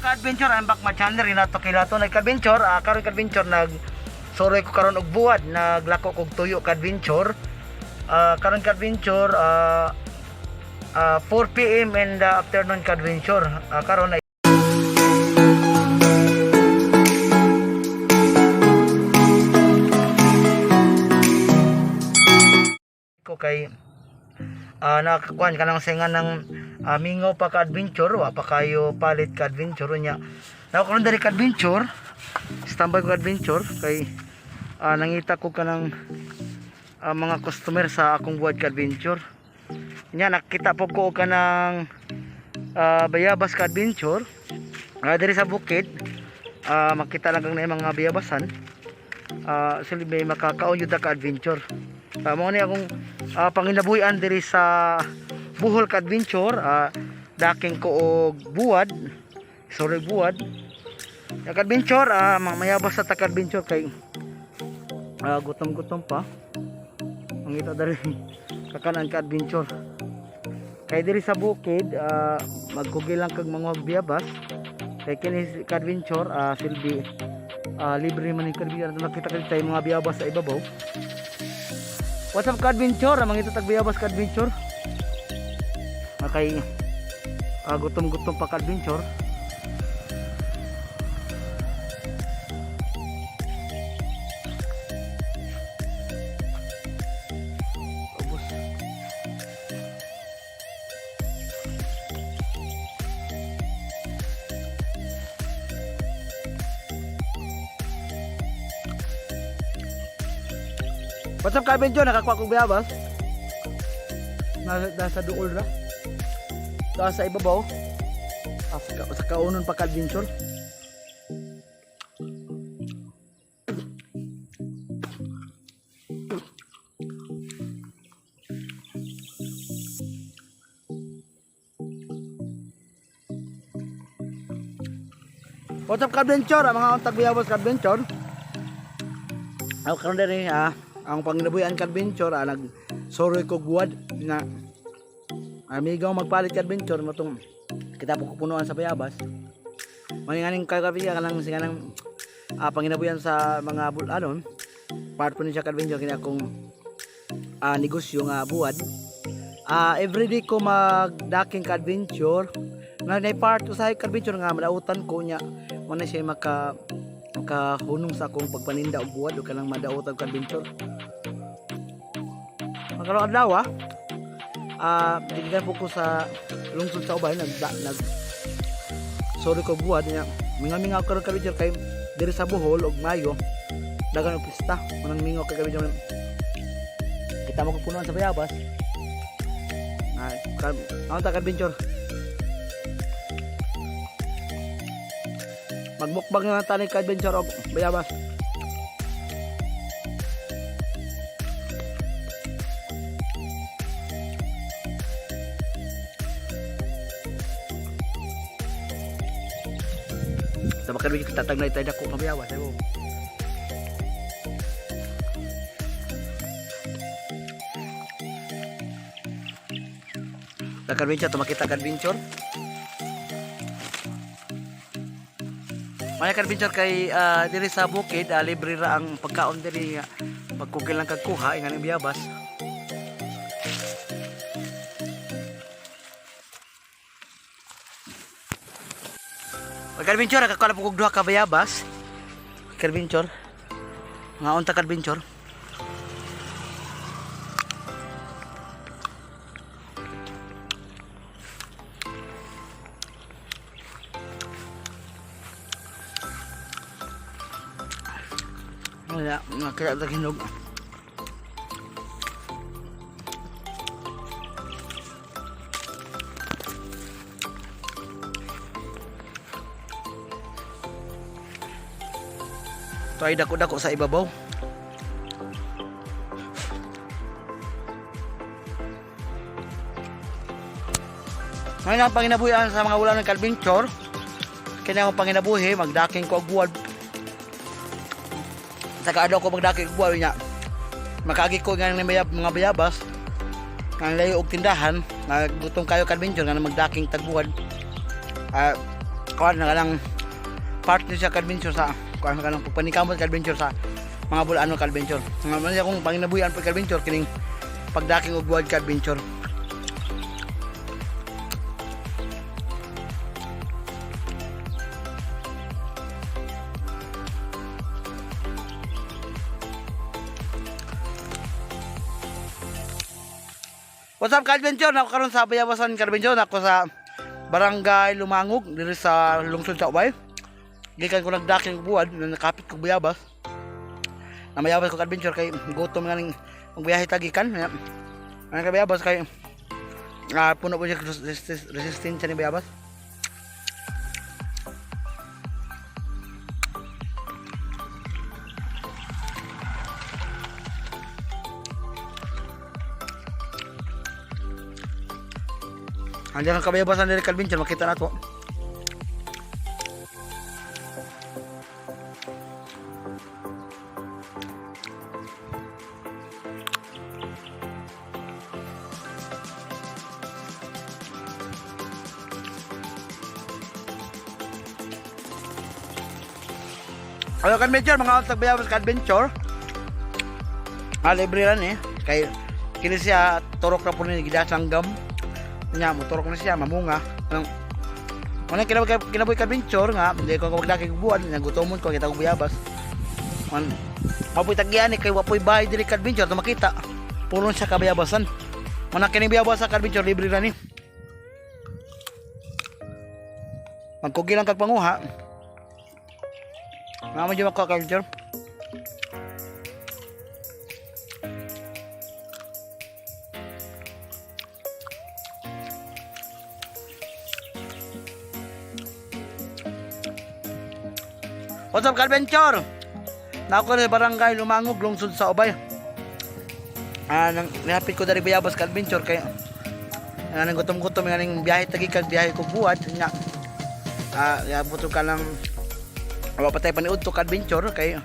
Ka-adventure, I'm back my channel, Renato Kilato. Nagka-adventure, karon ka-adventure, nag suroy ko karon og buwad, naglako kog tuyo ka-adventure. Karon ka-adventure, 4 PM in the afternoon ka-adventure. Karon ay ko kay nakakuan ka ng singa ng mingaw pa ka-adventure, wa pa kayo palit ka-adventure nya. Nakakuan diri ka-adventure, standby ko ka-adventure kay nangita ko kanang mga customer sa akong buwad ka-adventure. Nya nakita po ko og kanang bayabas ka-adventure. Diri sa bukid, makita lang kang na mga bayabasan. Sila may makakaon yun ka-adventure. Mao ni akong panginabuhian diri sa Bohol ka-adventure, daking ko og buwad, sorry buwad. Ya ka-adventure, mga mayabas sa ta ka-adventure kay gutom-gutom pa. Mangita diri kakanan ka-adventure. Kay diri sa bukid, magkugi lang kag mga biyabas. Kay kini ka-adventure, silbi libre man ni ka-adventure. Nakita kay tayo mga biyabas sa ibabaw. What's up ka-adventure? Mangita tag biyabas ka-adventure. Kay gutom-gutom pa ka-adventure. Ubos. What's up ka-adventure? Nakakuha kong biyabas. Nasa duol ra. Taas sa ibabaw. Sa kaunon pa ka-adventure. What's up ka-adventure? Ang mga untag biyabas ka-adventure. Ako karon diri ang panginabuhian ka-adventure, nag suroy ko guwad na amigaw magpalit ka-adventure matong kita po kupunuan sa bayabas. Maninganing kagabi ka lang singa ng panginabuhian sa mga bulanon. Part po ni siya ka-adventure kini akong negosyo nga buwad. Everyday ko magdaking ka-adventure na nay part usahay ka-adventure nga madautan ko nya mo na siya makahunong sa akong pagpaninda og buwad o kanang madautan ka-adventure. Magkaroon adlaw gikan po ko sa lungsod sa Ubay, nag nag sorry ko buwad niya. Mingamingaw karon ka-adventure kay diri sa Bohol og Mayo dagan og pista. Manang mingaw kay ka-adventure. Kita mo punuan sa bayabas. Ka, ang ta ka-adventure. Magmukbang na tani ka-adventure og bayabas. Sa baka kita tatagnay tayo dako nga bayabas. Ayo. Ka-adventure, tumakita ka-adventure. Maya ka-adventure kay diri sa bukid, libre ra ang pagkaon diri nga pagkugil lang kag kuha ingan ang biyabas. Pag-adventure, nakakuha na po kog duha ka bayabas. Ka-adventure. Nga unta ka-adventure. Wala, nga kaya hinog. Ito ay dako-dako sa ibabaw. Ngayon ang panginabuhian sa mga ulan ng adventure. Kaya ang panginabuhi, magdaking ko og buwad. Sa kaadlaw ko magdaking og buwad niya. Makagi ko nga ng mga bayabas. Nga layo og tindahan, nga gutom kayo ka-adventure nga magdaking tagbuwad. Kuan na lang part ni siya ka-adventure sa kuan ka lang pagpanikamot ka-adventure sa mga bulano ka-adventure. Nga man siya kung panginabuhian pag ka-adventure kining pagdaking og buwad ka-adventure. What's up ka-adventure? Nako karon sa Bayabasan ka-adventure, nako sa Barangay Lumangog diri sa lungsod sa Ubay. Gikan ko nagdaking og buwad, na nakapit ko bayabas. Na mayabas ko ka-adventure kay gutom nga ning magbiyahe ta gikan. Ang ka bayabas kay puno po siya resistensya ni bayabas. Andiyan ang kabayabasan ni Calvin, makita na to. Ayo kan adventure, mga untag bayabas ka adventure. Libre lang eh. Kay kini siya turok na po ni gidasanggam. Nya mo turok na siya mamunga. Anong Muna kinabuhi kinabuhi ka adventure nga, hindi ko magdaki buwan, nagutomon ko kita ko bayabas. Man mapoy tagyan eh kay wapoy bahay diri ka adventure to makita. Puno siya kabayabasan. Mana kini bayabas sa adventure libre ra ni. Magkugi lang kag panguha. Mama dyan ako culture. What's up, Calventure? Nako sa barangay Lumangog, lungsod sa Ubay. Nang nihapit ko dari Bayabas Calventure kay nang gutom-gutom nga ning biyahe tagi kag biyahe ko buwad nya. Ya buto ka lang wa patay paniud to adventure kay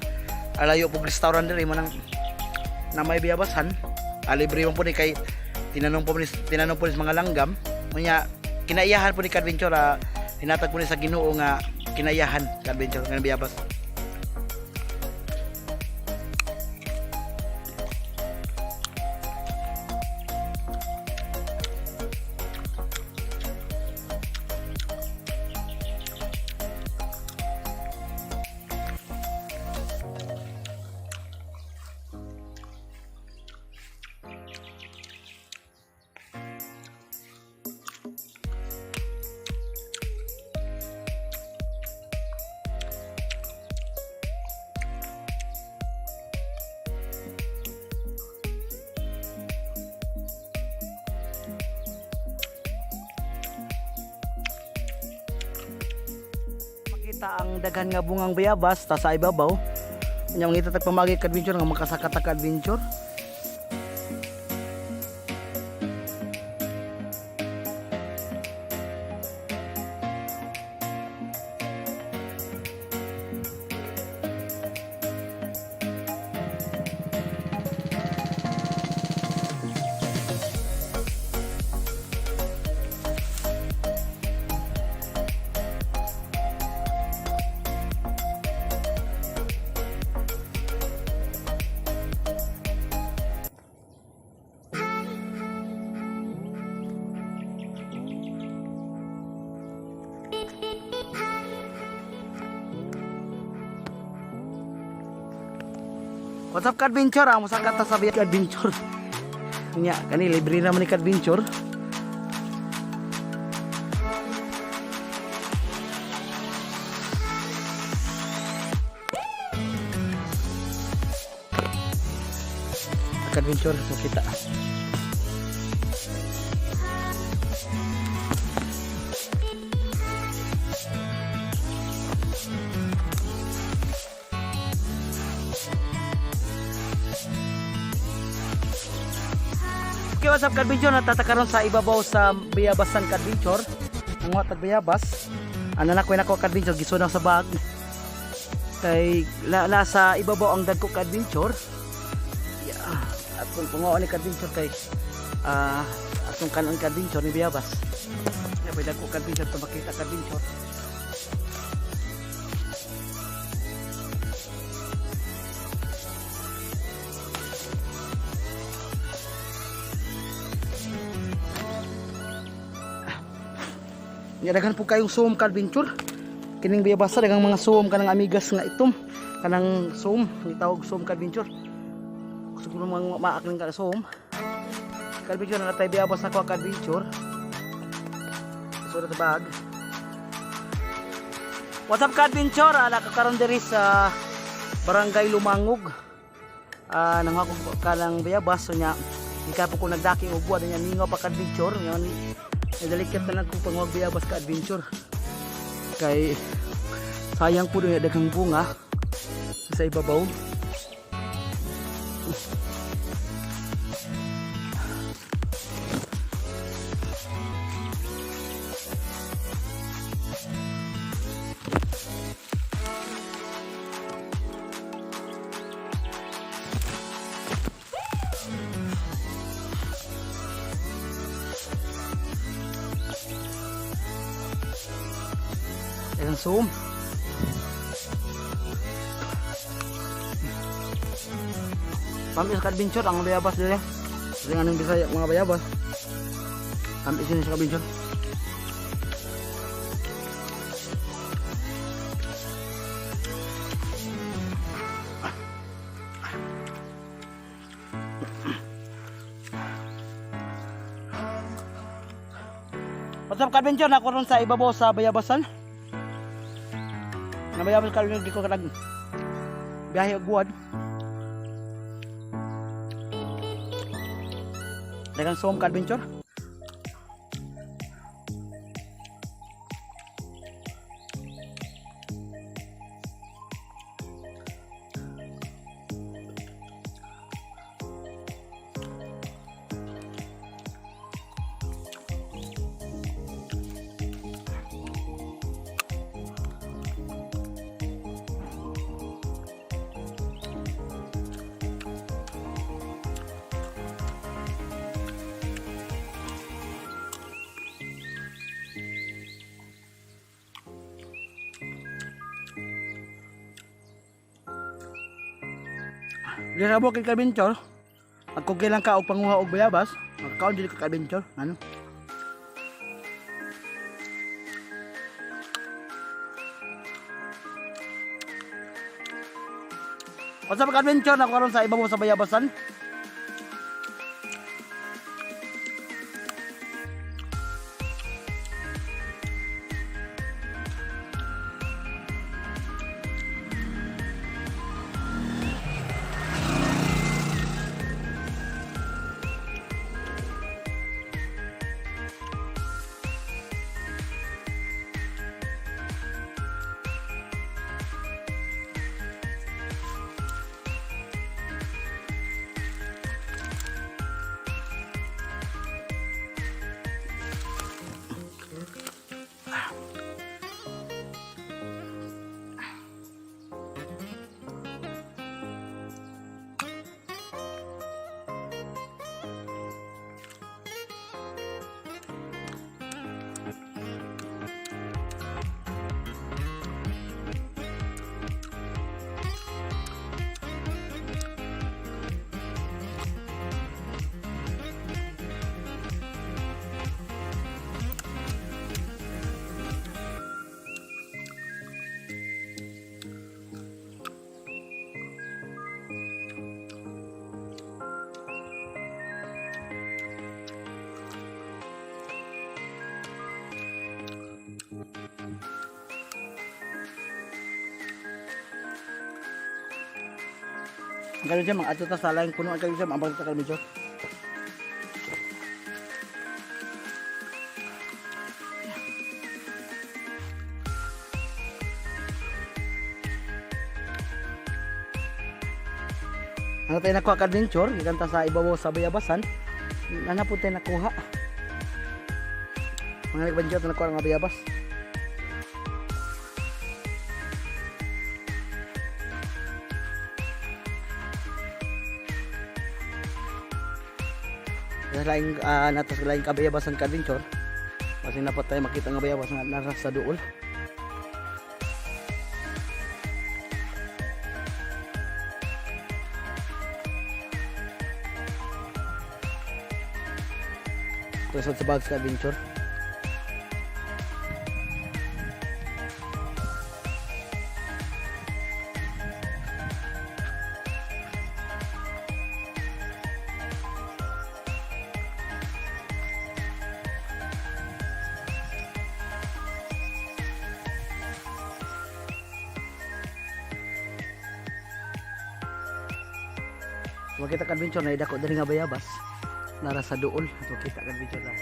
alayo pug restaurant diri mo nang na may biyabasan. Libre man po ni kay tinanong po ni mga langgam. Unya kinaiyahan po ni adventure, hinatag po ni sa Ginoo nga kinaiyahan ka adventure nga biyabas. Makita ang daghan nga bungang bayabas ta sa ibabaw. Nya mangita tag pamagi ka adventure nga makasaka ta ka adventure. What's up ka-adventure? Musaka ta sa adventure. Nya kani libre naman ni ka-adventure. Ka-adventure makita. Okay, what's up ka-adventure? Natatakaron sa ibabaw sa Bayabasan ka-adventure. Ang tag bayabas. Ano na ko ka-adventure, gisunaw sa bag. Kay la, la sa ibabaw ang dagko ka-adventure. Yeah. At kung pungoon ni ka-adventure kay atong kanon ka-adventure ni bayabas. Yeah, may dagko ka-adventure to makita ka-adventure. Nya daghan po kayong suom ka adventure. Kining bayabasa daghang mga suom kanang amigas nga itom. Kanang suom, gitawag suom ka adventure. Siguro mga maak ning ka suom. Ka adventure na natay bayabas ako ka adventure. So na bag. What's up ka adventure? Ala ka karon diri sa Barangay Lumangog. Nang ako kanang bayabas so nya ika po ko nagdaki og buwan nya mingaw pa ka adventure ngayon nadalikot na lang ko pangwag bayabas ka adventure kay sayang po doon daghang bunga sa ibabaw. Daghang zoom. Pamis ka adventure ang bayabas dire. Kasi nga nang Bisaya mga bayabas. Pamis sini sa adventure. What's up ka adventure? Nako ron sa ibabaw sa bayabasan. Nabayabas ka rin di ko kanag biyahe og buwan. Daghang suom ka adventure. Di sa bukid ka adventure. Pag lang ka og panguha og bayabas, magkaon dili ka ka adventure. Ano? What's up ka adventure? Nako karon sa ibabaw sa bayabasan. Ang kayo dyan, mga ato ta sa laing puno ang kayo dyan, ang bagay ta kalmidyo. Ano tayo nakuha ka adventure, gikan ta sa ibabaw sa bayabasan. Ano po tayo nakuha? Mga adventure tayo nakuha ng mga bayabas. Sa laing nato sa laing kabayabasan ka adventure. Kasi dapat tayo makita nga bayabas nga nara sa duol. Ito sa bags ka adventure. Makita ka-adventure na dako diri nga bayabas. Nara sa duol. Makita ka-adventure na.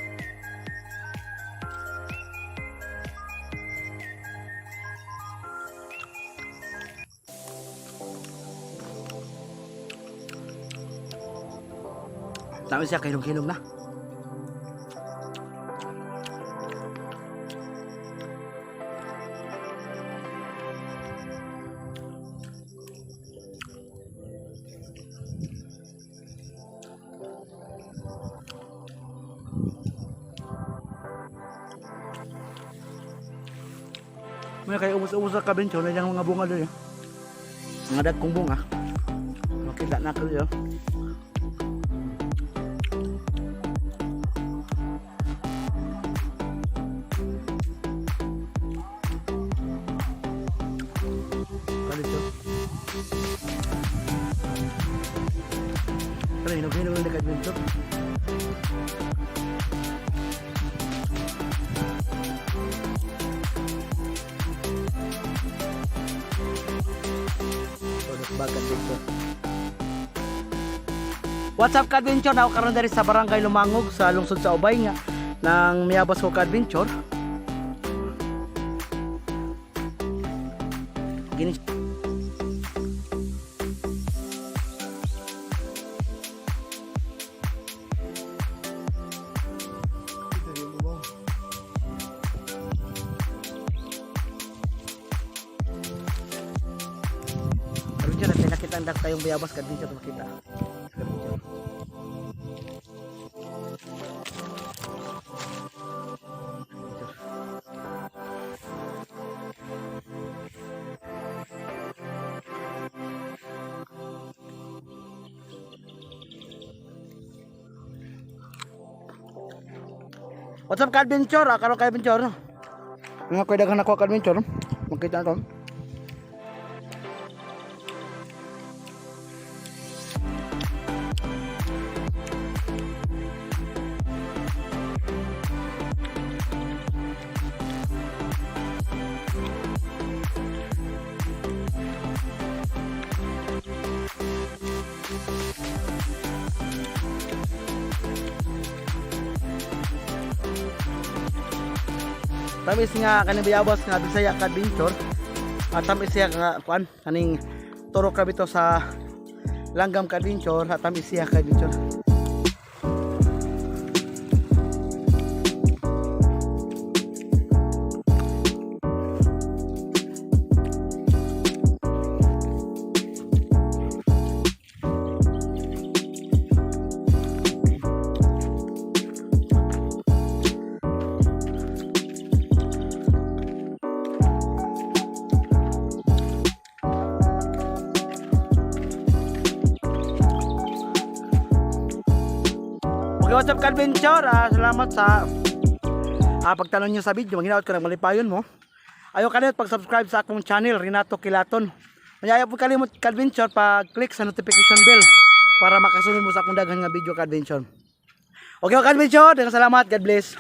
Tama siya, kahilom-hilom na. May kayo ubos-ubos sa ka-adventure na yung mga bunga doon eh. Mga dagkong bunga. Makita na ko yun. Kalito. Pero hinog-hinog na ka-adventure. Tulok bag adventure. What's up ka-adventure? Ako karon diri sa Barangay Lumangog sa lungsod sa Ubay nga nang miyabas ko ka-adventure. Gini. Adventure natin nakita ang tayong bayabas ka-adventure makita. Ka-adventure. Adventure. What's up ka-adventure? Ah, karon ka-adventure. Mga koy daghan ako ka-adventure. Makita na to. Tamis nga kaning bayabas nga Bisaya ka adventure. At tamis siya nga kuan kaning turok ra bito sa Langgam ka adventure at tamis siya ka adventure. Okay, what's up ka-adventure? Salamat sa pagtanong nyo sa video. Maghinaot ko ng malipayon mo. Ayaw kalimot pag-subscribe sa akong channel, Renato Kilaton. Ayaw po kalimot ka-adventure pag-click sa notification bell para makasunod mo sa akong daghan nga video ka-adventure. Okay, ka-adventure, daghang salamat. God bless.